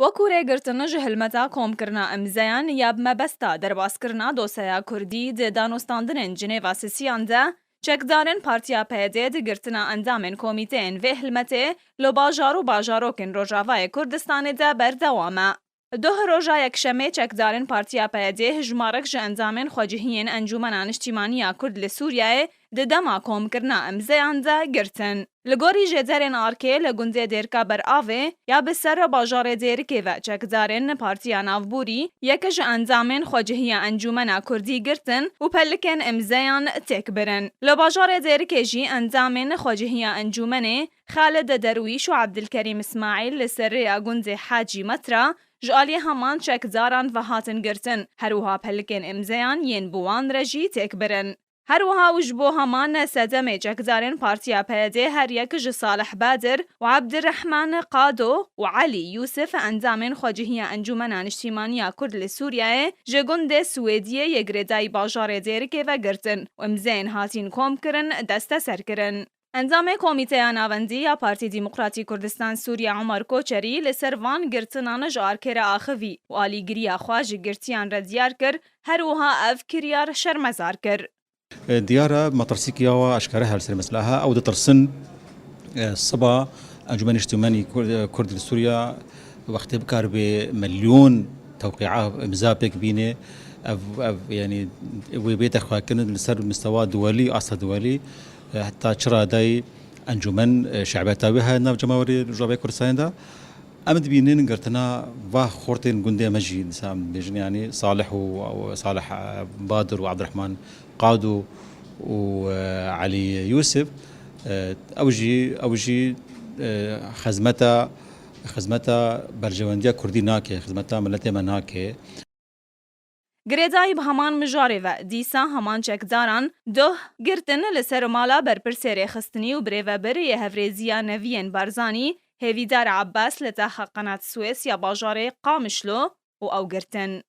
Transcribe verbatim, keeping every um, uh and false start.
Wekû rêgirtin ji hilmeta komkirina îmzeyan ya bi mebesta derbaskirina dosyeya Kurdî di danûstandinên Cinêva sisiyan de, çekdarên Partiya P Y D di girtina endamên komîteyên vê hilmetê li bajar û bajarokên Rojavayê Kurdistanê de berdewam e. Doh roja Yekşemê çekdarên Partiya P Y D hejmarek ji endamên xwecihiyên Encûmena Niştîmaniya Kurd li Sûriyeyê di dema komkirina îmzeyan de girtin. Li gorî jêderên arkê li gundê Dêrika Beravê ya bi ser bajarê Dêrikê ve çekdarên Partiya Navborî yek ji endamên xwecihiya Encûmena Kurdî girtin û pelikên îmzeyan têk birin. Li bajarê Dêrikê jî endamên xwecihiya Encûmenê Xalid Derwîş û Ebdilkerîm Îsmaîl li ser rêya gundê Hacî Metra ji aliyê heman çekdaran ve hatin girtin. Her wiha pelikên îmzeyan yên bi wan re jî têk birin. Her wiha û ji bo heman sedemê çekdarên Partiya P Y D her yek ji Salih Badir û Ebdirrehman Qado û Elî Yûsif endamên xwecihiya Encûmena Niştîmaniya Kurd li Sûriyeyê ji gundê Swêdiyê yê girêdayî bajarê Dêrikê ve girtin û îmzeyên hatîn komkirin desteser kirin. Endamê Komîteya Navendî ya Partî Demokratî Kurdistan Sûriye Omer Koçerî li ser van girtinan ji arkê re axivî û alîgiriya xwe ji girtiyan re diyar kir, her wiha ev kiryar şermezar kir. E, diyar e, metirsîkiya we aşkere her ser mesela he, ew ditirsin, e, siba Encûmenê Niştîmanî Kurd, Kurd li Sûriye wextê bikaribe milyon tewqîa, imza pêk bîne, ev, ev, yanî wê bê derxwekirin li ser mistewa duwelî, asta duwelî, e, heta çi radeyî encûmen, e, şe'beta wê heye nav cemawerê Rojavayê Kurdistanê de. Em dibînin girtina va xortên gundê me jî, dîsa em dibêjin, yanî Salih û, û Salih, e, Badir û Abdurrahman Qado û, e, Elî Yûsif, e, ew jî, ew jî, e, xizmeta, xizmeta berjewendiya Kurdî nake, xizmeta miletê me nake. Girêdayî bi heman mijarê ve, dîsa heman çekdaran doh girtin li ser mala berpirsê rêxistinî û birêvebir yê Hevrêziya Neviyên Barzanî, Hêvîdar Abbas li taxa Qenat Swês ya bajarê Qamişlo û ew girtin.